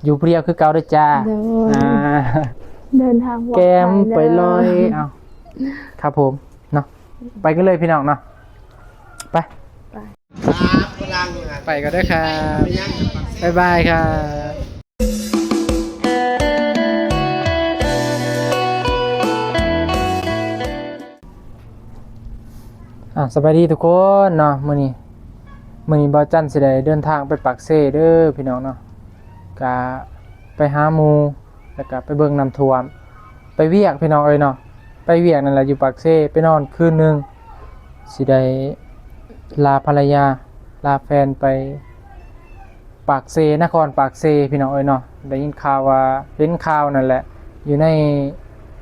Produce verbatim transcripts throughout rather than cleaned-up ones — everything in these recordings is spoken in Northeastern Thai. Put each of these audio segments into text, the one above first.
อยู่ผู้เดียวคือเก่าเด้อจ้า โดย อ่า เดินทางปลอดภัย แก้มไปลอย เด้อ เอา ครับผม เนาะ ไปกันเลยพี่น้องเนาะ ไป ไป ไปกันเด้อครับ บ๊ายบายครับ อ่ะ สบายดีทุกคนเนาะ มื้อนี้ มื้อนี้บ่าวจันสิได้เดินทางไปปากเซเด้อพี่น้องเนาะ กะไปหาหมู่ แล้วกะไปเบิ่งน้ำท่วม ไปเวียกพี่น้องเอ้ยเนาะ ไปเวียกนั่นแหละอยู่ปากเซ ไปนอนคืนหนึ่ง สิได้ลาภรรยา ลาแฟนไป ปากเซ นครปากเซ พี่น้องเอ้ยเนาะ ได้ยินข่าวว่า เห็นข่าวนั่นแหละ อยู่ใน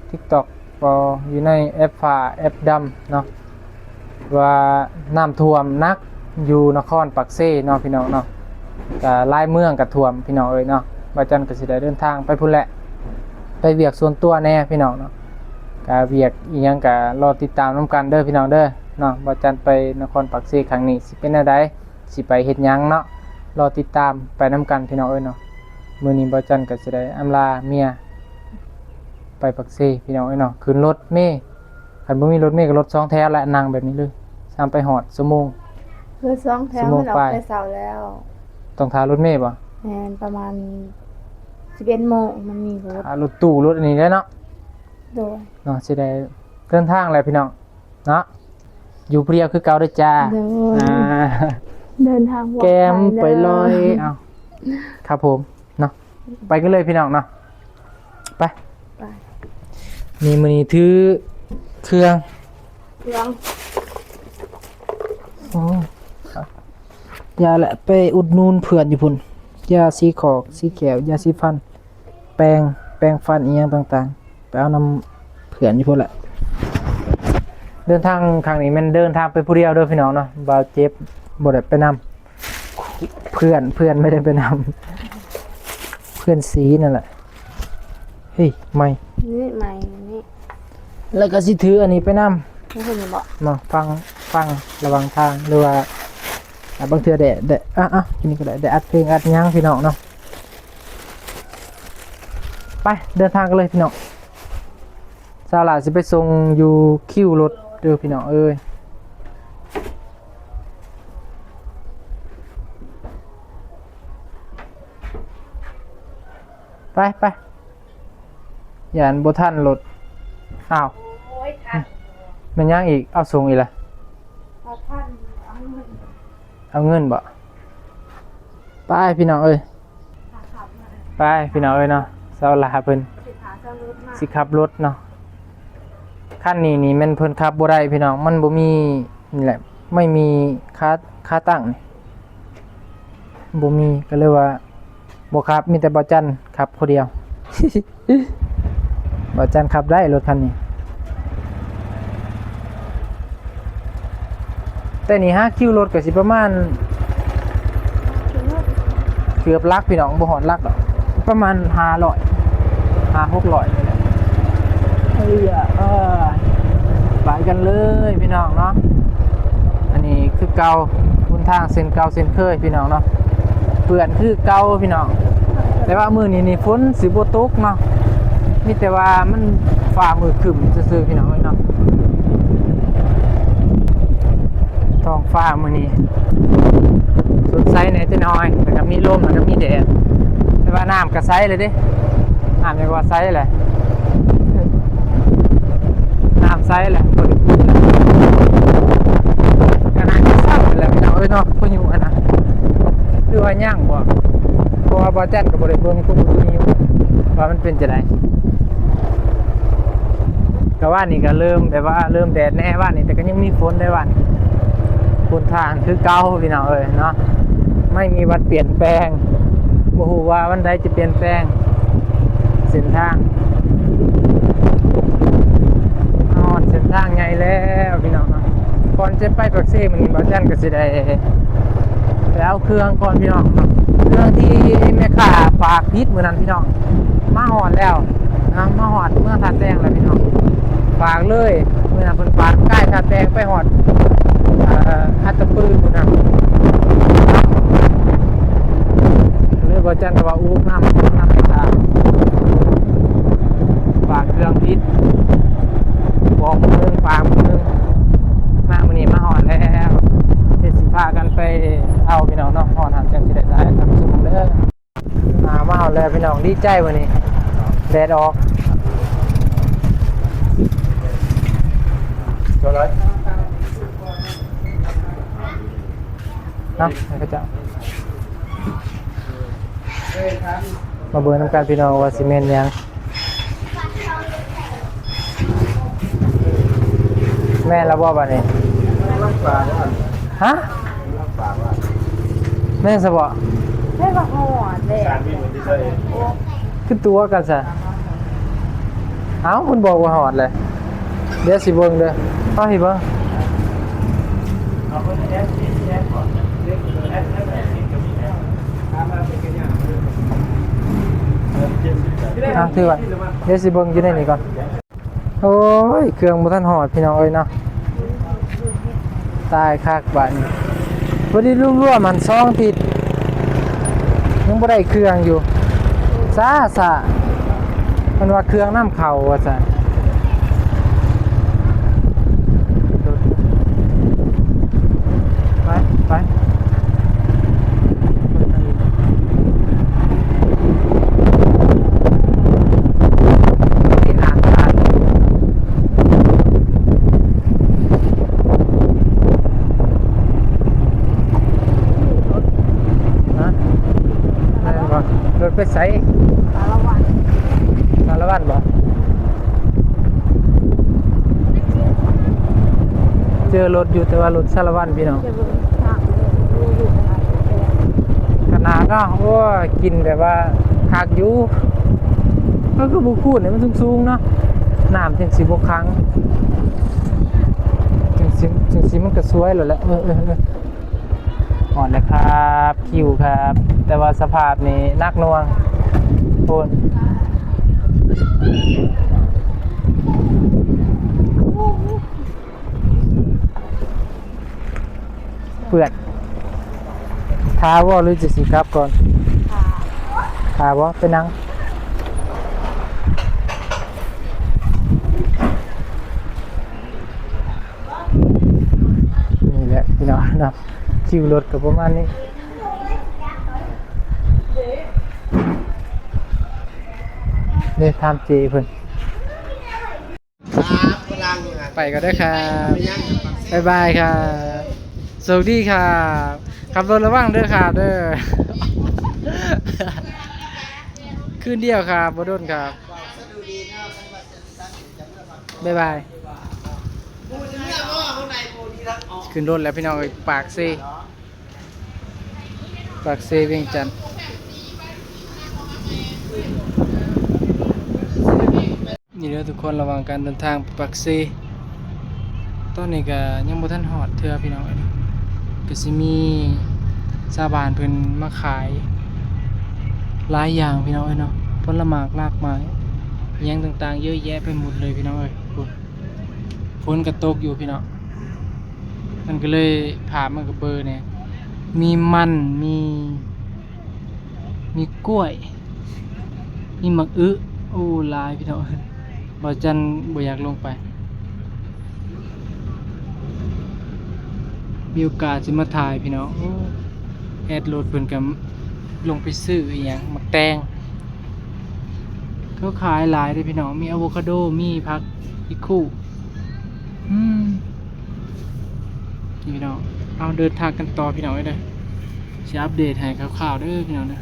TikTok บ่ อยู่ในแอปฟ้า แอปดำเนาะ ว่าน้ำท่วมหนักอยู่นครปากเซเนาะพี่น้องเนาะ ก็หลายเมืองก็ท่วมพี่น้องเอ้ยเนาะ บ่าวจันก็สิได้เดินทางไปพุ้นแหละ ไปเวียกส่วนตัวแน่พี่น้องเนาะ ก็เวียกอีหยังก็รอติดตามนำกันเด้อพี่น้องเด้อเนาะ บ่าวจันไปนครปากเซครั้งนี้สิเป็นแนวใด สิไปเฮ็ดหยังเนาะ รอติดตามไปนำกันพี่น้องเอ้ยเนาะ มื้อนี้บ่าวจันก็สิได้อำลาเมีย ไปปากเซพี่น้องเอ้ยเนาะ ขึ้นรถเมล์ คันบ่มีรถเมล์ก็รถสองแถวแหละ นั่งแบบนี้เลย สามไปฮอดชั่วโมง รถสองแถว ชั่วโมง มันออก ปลาย แต่เช้าแล้ว ต้องถ่ารถเมล์บ่ แม่น ประมาณสิบเอ็ดโมงมันมีรถ ถ่ารถตู้รถอันนี้แหละเนาะ โดย เนาะ สิได้เดินทางแล้วพี่น้อง เนาะ อยู่ผู้เดียวคือเก่าเด้อจ้า โดย อ่า เดินทางปลอดภัย แก้มไปลอย เด้อ เอา ครับผม เนาะ ไปกันเลยพี่น้องเนาะ ไป ไป นี่มื้อนี้ถือเครื่อง เครื่อง โอ้ ยาแหละ ไปอุดหนุนเพื่อนอยู่พุ้น ยาสีขอก สีแขว ยาสีฟัน แปรง แปรงฟันอีหยังต่างๆ ไปเอานำเพื่อนอยู่พุ้นแหละ เดินทางครั้งนี้แม่นเดินทางไปผู้เดียวเด้อพี่น้องเนาะ บ่าวเจ็บ บ่ได้ไปนำ เพื่อน เพื่อนไม่ได้ไปนำ เพื่อนสีนั่นแหละ เฮ้ย ไม่ นี่ไม่ นี่ แล้วก็สิถืออันนี้ไปนำ นี่คือนี่บ่ มาฟัง ฟังระหว่างทาง หรือว่า อ่ะ บางเทื่อแดด แดด อ่ะ อ่ะ ทีนี้ก็ได้ ได้อัดเพลงอัดหยังพี่น้องเนาะ ไป เดินทางกันเลยพี่น้อง สาวหลาสิไปส่งอยู่คิวรถเด้อพี่น้องเอ้ย ไป ไป ย่านบ่ทันรถ อ้าว โอ้ย ทัน แม่นหยังอีก เอาส่งอีกละ เอาทัน เอาเงิน เอาเงินบ่ ไปพี่น้องเอ้ย ไปพี่น้องเอ้ยเนาะ สาวหลาเพิ่น สิขับรถมา สิขับรถเนาะ คันนี้นี่แม่นเพิ่นขับบ่ได้พี่น้อง มันบ่มี นี่แหละ ไม่มีขา ขาตั้งนี่ บ่มี ก็เลยว่า บ่ขับ มีแต่บ่าวจันขับคนเดียว บ่าวจันขับได้รถคันนี้ แต่นี่หาคิวรถก็สิประมาณ เกือบหลักพี่น้อง บ่ฮอดหลักดอก ประมาณห้าร้อย ห้าหกร้อยนี่แหละ เอ้ย เออ ไปกันเลยพี่น้องเนาะ อันนี้คือเก่า หนทางเส้นเก่าเส้นเคยพี่น้องเนาะ เปื้อนคือเก่าพี่น้อง แต่ว่ามื้อนี้นี่ฝนสิบ่ตกเนาะ มีแต่ว่ามันฟ้ามืดครึ้มซื่อๆพี่น้องเอ้ยเนาะ ท้องฟ้ามื้อนี้สดใสแหน่จักหน่อย แล้วก็มีลม แล้วก็มีแดด แต่ว่าน้ำก็ใสเลยเด้ น้ำยังว่าใสเลย น้ำใสแหละ ขนาดที่เศร้าแหละพี่น้องเอ้ยเนาะ พายุอะนะ คือว่ายังบ่ เพราะว่าบ่าวจันก็บ่ได้เบิ่งพายุ ว่ามันเป็นจั่งใด ก็ว่านี่ก็เริ่มแบบว่าเริ่มแดดแน่ว่านี่ แต่ก็ยังมีฝนได้ว่านี่ หนทางคือเก่าพี่น้องเอ้ยเนาะ ไม่มีวันเปลี่ยนแปลง บ่ฮู้ว่าวันใดจะเปลี่ยนแปลง เส้นทาง ฮอดเส้นทางใหญ่แล้วพี่น้องเนาะ ก่อนจะไปปากเซมื้อนี้บ่าวจันก็สิได้ไปเอาเครื่องก่อนพี่น้องเนาะ เครื่องที่แม่ค้าฝากผิดมื้อนั้นพี่น้อง มาฮอดแล้วนะ มาฮอดเมืองท่าแซงแล้วพี่น้อง ฝากเลย มื้อนั้นเพิ่นฝากใกล้ท่าแซงไปฮอด เอ่อ อัตตปือพุ้นนะ เลย บ่จันก็ว่าอุกนำ อุกนำไปตาก ฝากเครื่องผิด บอกหมู่หนึ่ง ฝากหมู่หนึ่ง มามื้อนี้มาฮอดแล้ว เดี๋ยวสิพากันไปเอาพี่น้องเนาะ ฮอดหั้นจั่งสิได้ถ่ายทำซุมเด้อ อ่า มาฮอดแล้วพี่น้อง ดีใจมื้อนี้ แดดออก เท่าไหร่ เนาะ ให้เขาเจ้า มาเบิ่งนำกันพี่น้องว่าสิแม่นหยัง แม่นแล้วบ่บัดนี้ ฮะ แม่นซะบ่ ได้บ่ฮอดเลย คือตั๋วกันซะ เอ้า เพิ่นบอกว่าฮอดเลย เดี๋ยวสิเบิ่งเด้อ เอาให้เบิ่ง อ่ะ ถือไว้ เดี๋ยวสิเบิ่งอยู่ในนี้ก่อน โอ้ย เครื่องบ่ทันฮอดพี่น้องเอ้ยเนาะ ตายคักบาดนี้ พอดีรวมๆมันสองอาทิตย์ ยังบ่ได้เครื่องอยู่ ช้าๆ มันว่าเครื่องนำเข้าว่าซั่น ไป ไป ฮะ แม่นบ่ รถไปไส สารวัตร สารวัตรบ่ เจอรถอยู่ แต่ว่ารถสารวัตรพี่น้อง ขนาดเนาะ โอ้ย กินแบบว่าคักอยู่ ก็คือบ่คูนเนี่ยมันสูงๆเนาะ น้ำจังสิบ่ขัง จังสิ จังสิมันก็สวยแล้วแหละ เออ เออ เออ ฮอดแล้วครับ คิวครับ แต่ว่าสภาพนี่หนักหน่วง โอ้ย เปื้อน ทาบ่หรือจะสิกลับก่อน ทา ทาบ่ ไปนั่ง นี่แหละพี่น้องเนาะ คิวรถก็ประมาณนี้ เด้ ถามเจเพิ่น ครับ พลังครับ ไปก่อนเด้อครับ ไปยังครับ บ๊ายบายครับ สวัสดีครับ ขับรถระวังเด้อครับเด้อ คืนเดียวครับ บ่โดนครับ บ๊ายบาย ขึ้นรถแล้วพี่น้องเอ้ย ปากเซ ปากเซเวียงจันทน์ นี่เด้อทุกคน ระหว่างการเดินทางไปปากเซ ตอนนี้ก็ยังบ่ทันฮอดเทื่อพี่น้องเอ้ย ก็สิมีชาวบ้านเพิ่นมาขายหลายอย่างพี่น้องเอ้ยเนาะ ผลหมากรากไม้ อิหยังต่างๆ เยอะแยะไปหมดเลยพี่น้องเอ้ย โอ้ย ฝนก็ตกอยู่พี่น้อง มันก็เลย ภาพมันก็เบลอแหน่ มีมัน มี มีกล้วย มีหมากอึ โอ้ หลายพี่น้อง บ่าวจันบ่อยากลงไป มีโอกาสสิมาถ่ายพี่น้อง โอ้ แอดรถเพิ่นก็ลงไปซื้ออีหยัง หมากแตง เขาขายหลายเด้อพี่น้อง มีอะโวคาโด มีผักอีกคู่ อืม นี่พี่น้อง เอาเดินทางกันต่อพี่น้องเอ้ยเด้อ สิอัปเดตให้คร่าวๆเด้อพี่น้องเด้อ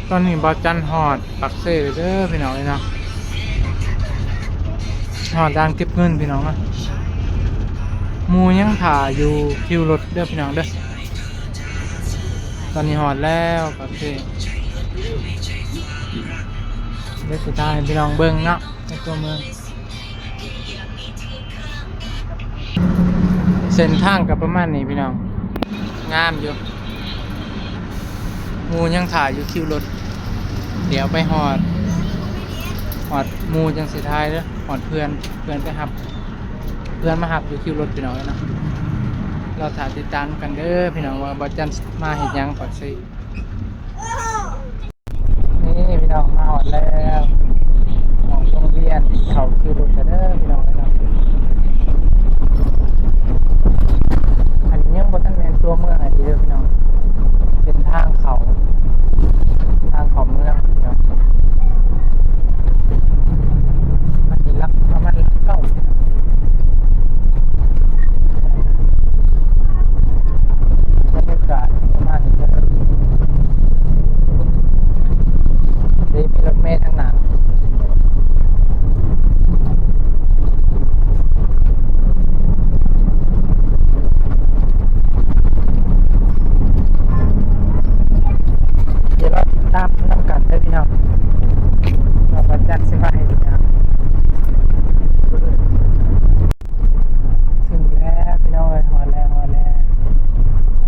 ตอนนี้บ่าวจันฮอดปากเซแล้วเด้อพี่น้องเอ้ยเนาะ ฮอดด่านเก็บเงินพี่น้องเนาะ หมู่ยังถ่าอยู่คิวรถเด้อพี่น้องเด้อ ตอนนี้ฮอดแล้วปากเซ เดี๋ยวสิถ่ายให้พี่น้องเบิ่งเนาะ ในตัวเมือง เส้นทางก็ประมาณนี้พี่น้อง งามอยู่ หมู่ยังถ่าอยู่คิวรถ เดี๋ยวไปฮอด ฮอดหมู่จังสิถ่ายเด้อ ฮอดเพื่อน เพื่อนไปรับ เพื่อนมารับอยู่คิวรถพี่น้องเนาะ รอถ่าติดตามกันเด้อพี่น้อง ว่าบ่าวจันมาเฮ็ดหยังปากเซ ตามนำกันเด้อพี่น้อง ว่าบ่าวจันสิมาให้พี่น้อง ถึงแล้วพี่น้องเอ้ย ฮอดแล้ว ฮอดแล้ว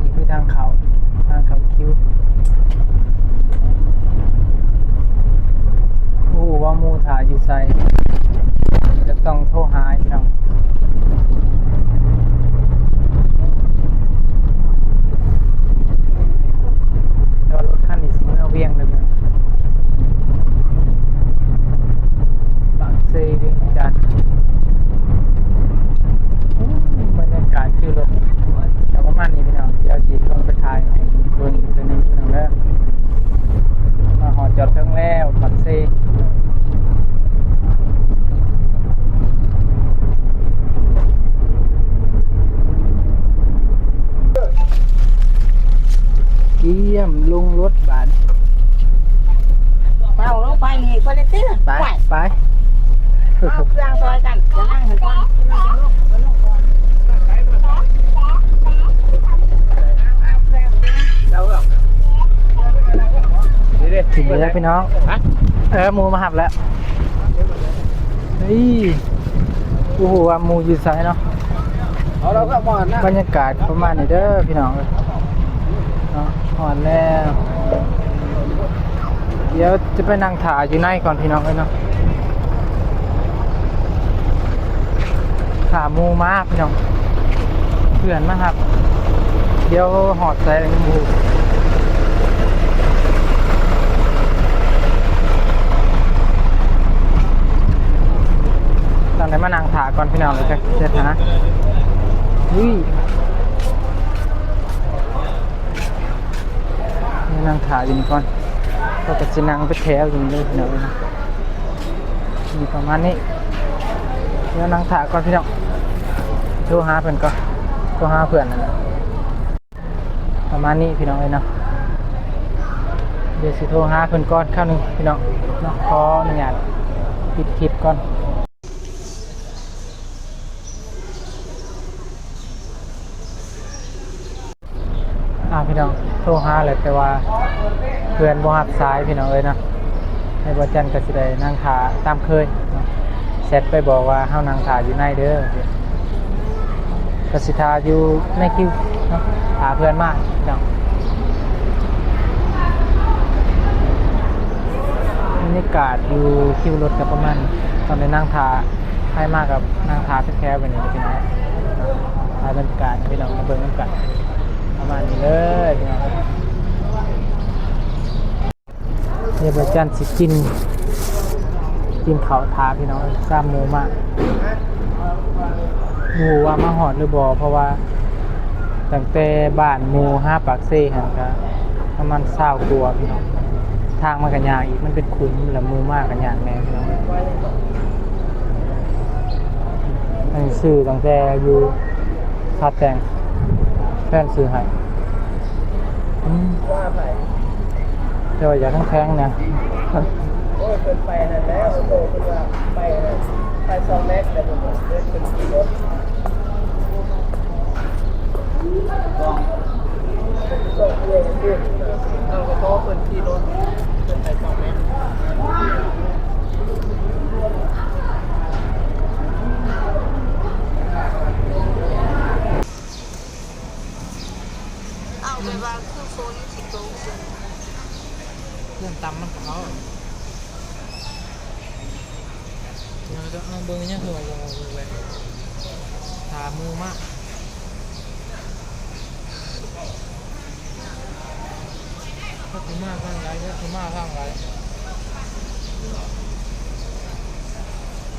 นี่คือทางเข้า ทางเข้าคิว ฮู้ว่าหมู่ถ่าอยู่ไส จะต้องโทรหาพี่น้อง แล้วรถคันนี้สิเมือเวียงเลย ปากเซเวียงจันทน์ อู้ บรรยากาศคิวรถก็ประมาณนี้พี่น้อง เดี๋ยวสิลงไปถ่ายให้เบิ่งอีกเทื่อหนึ่งพี่น้องเด้อ มาฮอดจอดถึงแล้วปากเซ เตรียมลงรถบาด เอาลงไปนี่ก็ได้ติล่ะ ไป ไป ไป เอาเครื่องซอยกัน จะนั่งให้ก่อน ถึงแล้วพี่น้อง ฮะ เออ หมู่มาหับแล้ว เฮ้ย โอ้โห ว่าหมู่อยู่ไสเนาะ เอาแล้วครับ บรรยากาศประมาณนี้เด้อพี่น้องเอ้ย เนาะ ฮอดแล้ว เดี๋ยวจะไปนั่งถ่าอยู่ในก่อนพี่น้องเอ้ยเนาะ ถ่าหมู่มาพี่น้อง เพื่อนมาครับ เดี๋ยวฮอดไสหมู่ ต้องได้มานั่งถ่าก่อนพี่น้อง เลยจะเช็ดหา อุ้ย นี่นั่งถ่าอยู่นี่ก่อน ก็จะสินั่งไปแถวอยู่นี่เลยพี่น้องเอ้ยนะ นี่ประมาณนี้ เดี๋ยวนั่งถ่าก่อนพี่น้อง โทรหาเพื่อนก่อน โทรหาเพื่อนนั่นแหละ ประมาณนี้พี่น้องเอ้ยเนาะ เดี๋ยวสิโทรหาเพิ่นก่อนคราวหนึ่งพี่น้องเนาะ ขออนุญาตปิดคลิปก่อน อ่าพี่น้อง โทรหาแหละ แต่ว่าเพื่อนบ่รับสายพี่น้องเอ้ยเนาะ ให้บ่าวจันก็สิได้นั่งถ่าตามเคยเนาะ แชทไปบอกว่าเฮานั่งถ่าอยู่ในเด้อ ก็สิถ่าอยู่ในคิวเนาะ ถ่าเพื่อนมาพี่น้อง บรรยากาศอยู่คิวรถก็ประมาณนี้ ตอนนี้นั่งถ่า ไผมากับนั่งถ่าเป็นแถวแบบนี้พี่น้อง ถ่ายบรรยากาศให้พี่น้องมาเบิ่งนำกัน ประมาณนี้เลยพี่น้อง เดี๋ยวบ่าวจันสิกิน กินข้าวถ่าพี่น้อง ตามหมู่มา บ่ฮู้ว่ามาฮอดหรือบ่ เพราะว่าตั้งแต่บ้านหมู่หาปากเซหั่นก็ประมาณซาวกว่าพี่น้อง ทางมันก็ยากอีก มันเป็นขุม แล้วหมู่มาก็ยากแน่พี่น้อง อันนี้ซื้อตั้งแต่อยู่ท่าแตง แฟนซื้อให้ อืม แต่ว่าอยากแพงๆนะ โอ้ย เพิ่นไปนั่นแล้ว โตเพิ่นว่าไปนั่น ไปสองแม็กแล้วเพิ่นเดินขึ้นขี่รถ ส่งเพื่อนขึ้น เอากระเพาะเพิ่นขี่รถ เพิ่นไปสองแม็ก เอาไปวางคือฝนสิตก เพื่อนตำมันกับเขา เดี๋ยวจะเอาเบอร์เนี่ยคือว่าจะเอาเบอร์ไปถามหมู่มา ถ้าสิมาทางใด ถ้าสิมาทางใด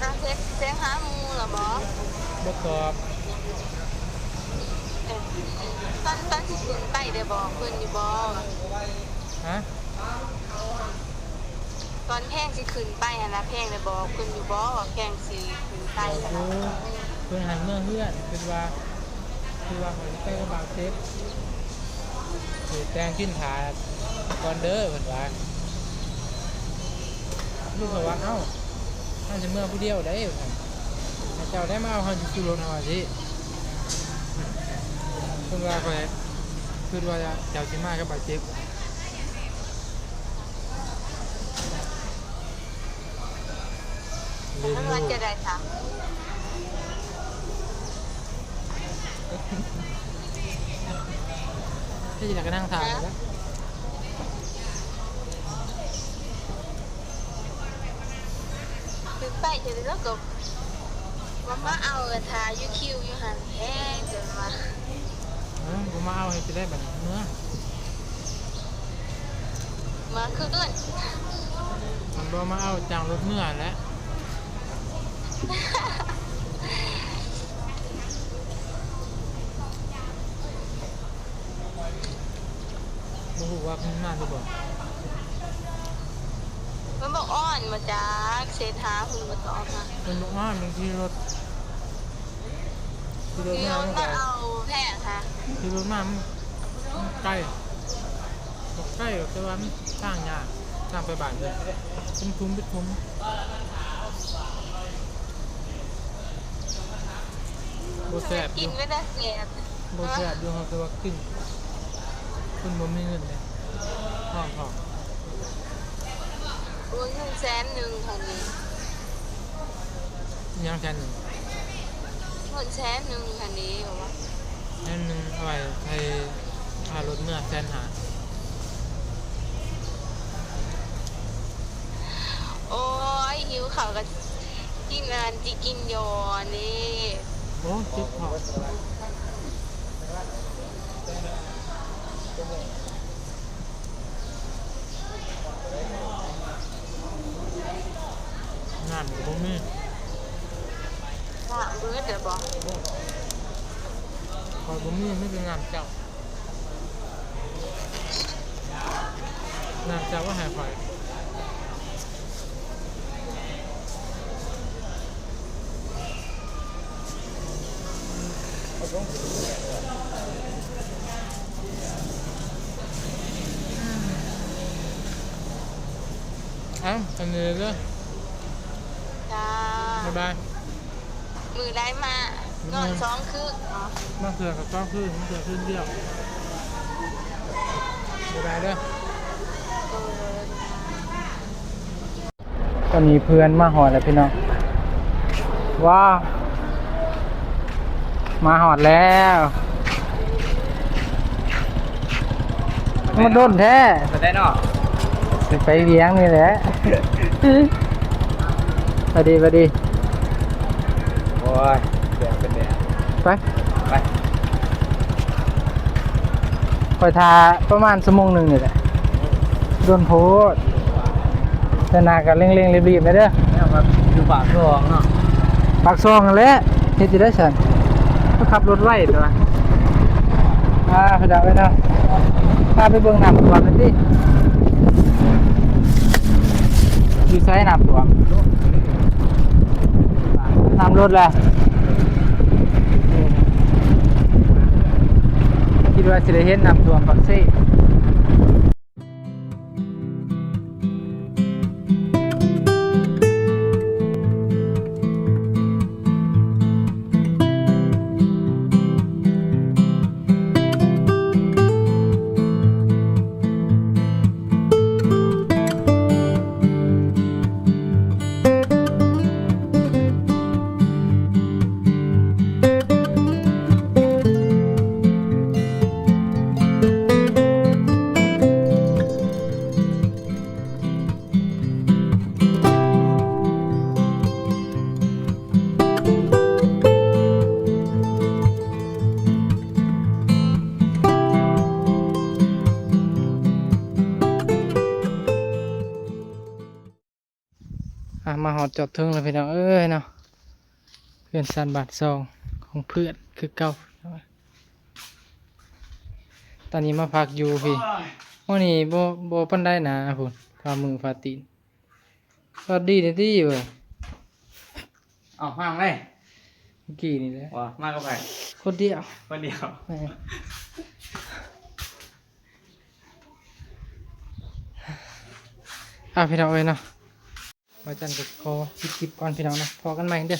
อ่ะ เซฟ เซฟหาหมู่เหรอบอ บ่ตอบ เอ๊ะ ตอน ตอนสิขึ้นไปได้บอกเพิ่นอยู่บ่ ฮะ ตอนแพงสิขึ้นไปหั่นนะ แพงได้บอกเพิ่นอยู่บ่ แพงสิขึ้นไปหั่นนะ เพิ่นหันเมือเฮือน คิดว่า คิดว่าข้อยสิไปกับบ่าวเซฟ สิแต่งกินถ่าก่อนเด้อ เพิ่นว่า ลูกก็ว่า เอ้า เฮาสิเมือผู้เดียวได้ เพิ่นว่า ให้เจ้าได้มาเอาเฮาอยู่สู่รถเฮาว่าสิ เพิ่นว่าข้อย คิดว่าเจ้าสิมากับบ่าวเซฟ มันว่าจะได้ค่ะ ที่จริงก็นั่งถ่ายแล้ว ถึงไปเถอะแล้วก็ว่ามาเอากระทาอยู่คิวอยู่หั่นแท้จนว่า เออ กูมาเอาให้สิได้บัดนี้เมื่อ มาขึ้น มันบ่มาเอาจ้างรถเมื่อแล้ว บ่ฮู้ว่าเพิ่นมาหรือบ่ มันบอกอ่อนมาจากเศรษฐาคุณมาตอบค่ะ มันบอกว่ามันขี่รถ ขี่รถ ขี่ร มา ถ มัน มา ก็ เอาแพงค่ะ ขี่รถมามัน มันไกล บ่ไกลหรอก แต่ว่ามันทางยาก ทางไปบ้านเพิ่น เป็นทุ่งเป็นทุ่ง บ่แซ่บอยู่ กินไม่ได้แซ่บ บ่แซ่บอยู่ เฮาคือว่ากิน คนบ่มีเงินเด้ ท้องท้อง โอ้ย เงินแสนหนึ่งค่ะนี่ ยังแสนหนึ่ง เงินแสนหนึ่งค่ะนี่ บอกว่า แสนหนึ่งเอาไว้ให้ค่ารถเมื่อแสนห้า โอ้ย หิวข้าวก็กินอันจิกินยอนี่ โอ้ เจ็บท้อง น้ำก็บ่มี น้ำเบิดแล้วบ่ ข้อยบ่มี มีแต่น้ำเจ้า น้ำเจ้าว่าให้ข้อย เอ้า อันนี้เด้อ จ้า บ๊ายบาย มื้อใดมา มื้อ นอนสองคืน มาเทื่อก็สองคืน มาเทื่อคืนเดียว บ๊ายบายเด้อ เออ ตอนนี้เพื่อนมาฮอดแล้วพี่น้อง ว้าว มาฮอดแล้ว มาโดนแท้ ไปได้เนาะ สิไปเวียงนี่แหละ พอดี พอดี โอ้ย แดดเป็นแดด ไป ไป ข้อยท่าประมาณชั่วโมงหนึ่งนี่แหละ โดนโพด แต่หน้าก็เร่งๆรีบๆเลยเด้อ เนี่ยครับ อยู่ปากซองเนาะ ปากซองนั่นแหละ เฮ็ดจะได้ซั่น ก็ขับรถไวตัว อ่า ไปดักไว้เนาะ พาไปเบิ่งน้ำท่วมหน่อยสิ อยู่ไสน้ำท่วม น้ำลดแล้ว คิดว่าสิได้เห็นน้ำท่วมปากเซอ่ะ มาฮอดจอดเทิงแล้วพี่น้องเอ้ยเนาะ เฮือนซานบ้านซองของเพื่อนคือเก่า ตอนนี้มาพักอยู่พี่ มื้อนี้บ่ บ่ปานใดนะพุ้น ฝ่ามือฝ่าตีน สวัสดีนี่ติอยู่ เอาห่างเลย เมื่อกี้นี่แหละ ว่ามากับใคร คนเดียว คนเดียว แม่น อ่ะพี่น้องเอ้ยเนาะ บ่าวจันก็ขอปิดคลิปก่อนพี่น้องเนาะ พ้อกันใหม่เด้อ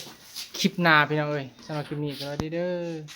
คลิปหน้าพี่น้องเอ้ย สำหรับคลิปนี้สวัสดีเด้อ